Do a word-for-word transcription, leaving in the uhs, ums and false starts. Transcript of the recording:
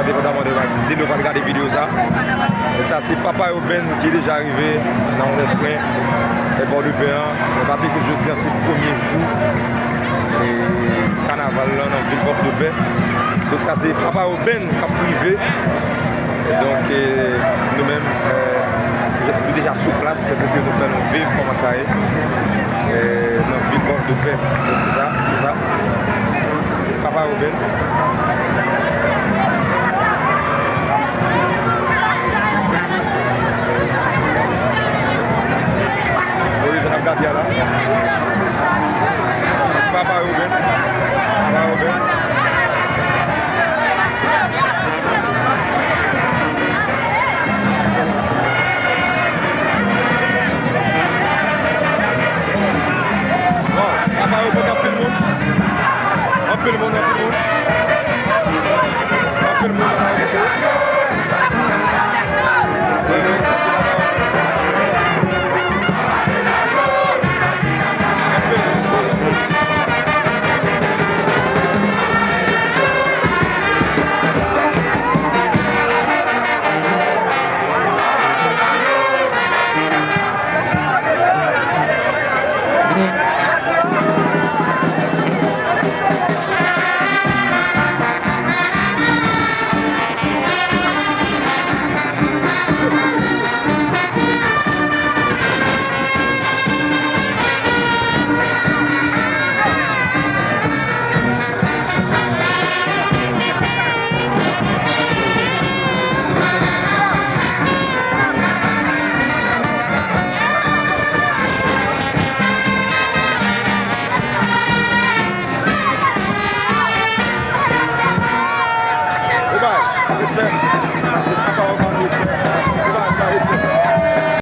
Depatman de, de nou pral gade videyo sa. Sa se Papa Urbain ki deja rive nan yon pwen èpò de pè an. Mwen pa bliye ke jodi a se premye jou e, kanaval lan nan vil Pòtoprè. Donk sa se Papa Urbain k ap rive. Donk e, nou menm e, nou deja sou plas, se pou ke nou fè nou viv kòman sa ye e, nan vil Pòtoprè. Donk se sa, se sa. Se Papa Urbain. Wi, jan n ap gade a la. Sa se Papa Urbain. Papa Urbain. Bon, apa yo konn anpil moun. Anpil moun, anpil moun. Anpil moun apa yo konn. Respè. Se Papa Urbain.